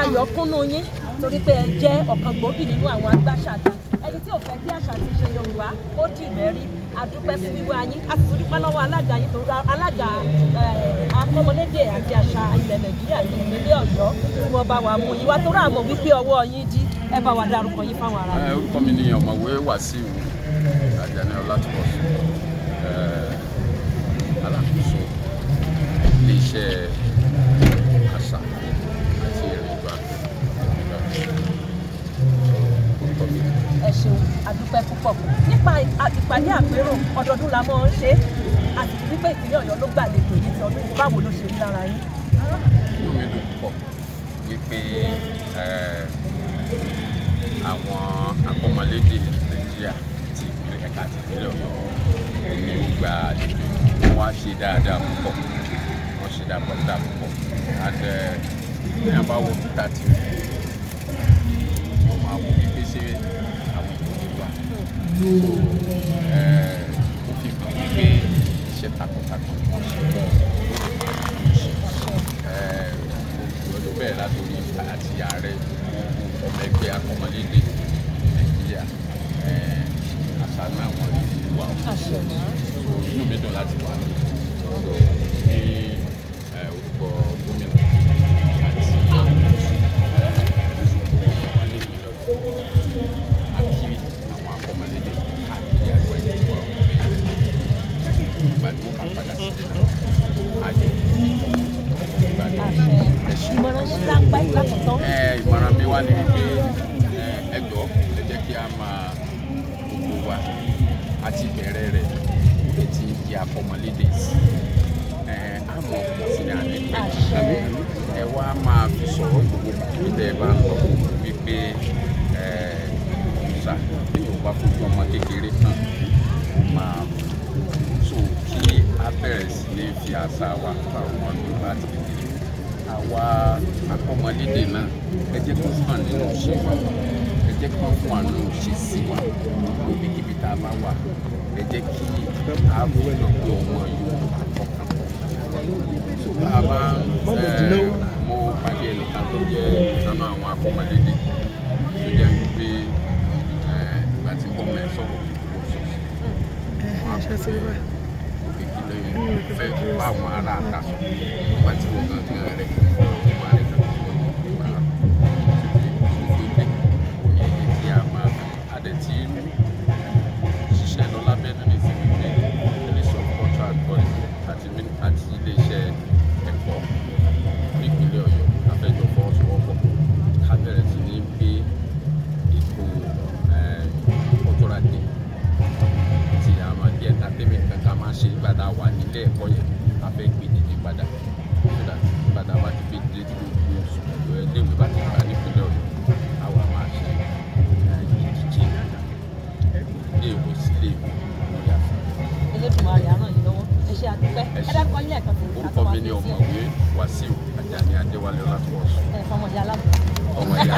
Ayọ̀ kúnnú yín torí pé ẹ jẹ́ ọ̀kan gbòógì nínú àwọn agbáṣàga, ẹni tí ò fẹ́ kí àṣà àti ìṣe Yorùbá ó dì mẹ́rí. Adúpẹ́ fún wíwá yín, a sì tún dúpẹ́ lọ́wọ́ alága yín tó alága akọ́mọlédè àti àṣà ilẹ̀ Nàìjíríà àti ìpínlẹ̀ Ọ̀yọ́ tí wọ́n bá wa mú yín wá torí àmọ́ wípé ọwọ́ yín dí. Ẹ bá wa dárúkọ yín fáwọn ará. Orúkọ mi ni Ọ̀mọ̀wé Wàsíù Àjàní Ọlátúbọ̀sún, alákòóso iléeṣẹ́ àṣà àti èròjà ìpínlẹ̀ Ọ̀yọ́. Ẹ ṣeun, adúpẹ́ púpọ̀. Nípa ìpàdé àpérò ọdọọdún la máa ń ṣe, àti wípé ìpínlẹ̀ Ọ̀yọ́ ló gbàlejò yìí ti ọdún yìí, báwo ló ṣe rí lára yín? Inú mi dùn púpọ̀ wípé àwọn akọ́mọlédè Nàìjíríà ti ẹ̀ka ti ìpínlẹ̀ Ọ̀yọ́ ní ó gba àlejò. Wọ́n á ṣe dáadáa púpọ̀, wọ́n ṣe dáadáa púpọ̀. And ní àbáwọ̀ peter ti rí, wọ́n máa wò wípé ṣé àwọn èèyàn ti wà. Ó fi hàn wípé iṣẹ́ takuntakun ni wọ́n ṣe. Ó bẹ̀rẹ̀ látòrí àti ààrẹ gbogbo ọmọ ẹgbẹ́ akọ́mọlédè Nàìjíríà, àṣà náà wọ́n lè wà ó. Inú mi dùn láti wà ní orúkọ gómìnà àti àti àwọn akọ́mọlédè àti àgbẹ̀ ìwà ìgbà tí wọ́n bá padà sílẹ̀ ayọ̀ ìgbàdùn. Ìmọ̀ràn yín lápá ìlàkọ̀tán. Ìmọ̀ràn mi wá ní wípé ẹ jọ̀ọ́, ẹ jẹ́ kí a máa gbogbo wa àti bẹ̀rẹ̀ rẹ̀ ó ti ń di akọ́mọlédè sí àmọ́ pọ̀ sí ní àná pẹ́. Ẹ wá máa fi sọ̀rọ̀ gbogbo bí ẹ bá ń lọ wípé ṣá bí yóò bá fojú ọmọ kékeré kan ó máa so kí a bẹ̀rẹ̀ sí ní fi àṣà wa fa ọmọ Yorùbá àti kékeré. Àwa akọ́mọlédè náà, ẹ jẹ́ kó hàn nínú ìṣe wa, ẹ jẹ́ kó hàn nínú ìṣe sí wa níbikíbi tá a bá wà. Ẹ jẹ́ kí a mọ̀ pé ọmọ Yorùbá kọ̀ọ̀kan. So bá a bá mo pàdé ẹnìkan tó jẹ́ ìtọ́nà àwọn akọ́mọlédè tó jẹ́ wípé ìgbà tí wọ́n mẹ́ sọ̀rọ̀ kò sọ wọn á pè é òkè kí lóyún fẹ́ bá àwọn ará àta sọ nígbà tí wọ́n gangan rẹ̀ wọ́n rẹ̀ kan tó wọ́n gbà á tó dé òye jẹ́ kí a máa adẹ̀ tí ṣiṣẹ́ lọ lábẹ́nú ní ti wípé Ministry of Culture and Tourism àti iléeṣẹ́ ẹ̀kọ́ nípínlẹ̀ Ọ̀yọ́ afẹ́jọ́ fọwọ́sowọ́pọ̀ ká bẹ̀rẹ̀ sí ní gbé ètò cultural day tí a máa di entertainment kan ká máa ṣe nígbà tá a wà nílé ẹ̀kọ́ yẹn. A fẹ́ gbé dìde padà so that nígbà tá a bá ti gbé dìde tí gbogbo iléèwé bá ti gbà nípínlẹ̀ Ọ̀yọ́, àwa máa ṣe ìdíje iléèwé sí iléèwé lórí àṣà. Elédùmarè á ràn yín lọ́wọ́. Ẹ ṣé, àdúpẹ́. Ẹ dárúkọ yín lẹ́ẹ̀kan sí. Orúkọ mi ni Ọ̀mọ̀wé Wàsíù Àjàní Adéwálé Ọlátúbọ̀sún. Ẹ fọmọ ìyá aláàbò. Ọmọ ìyá.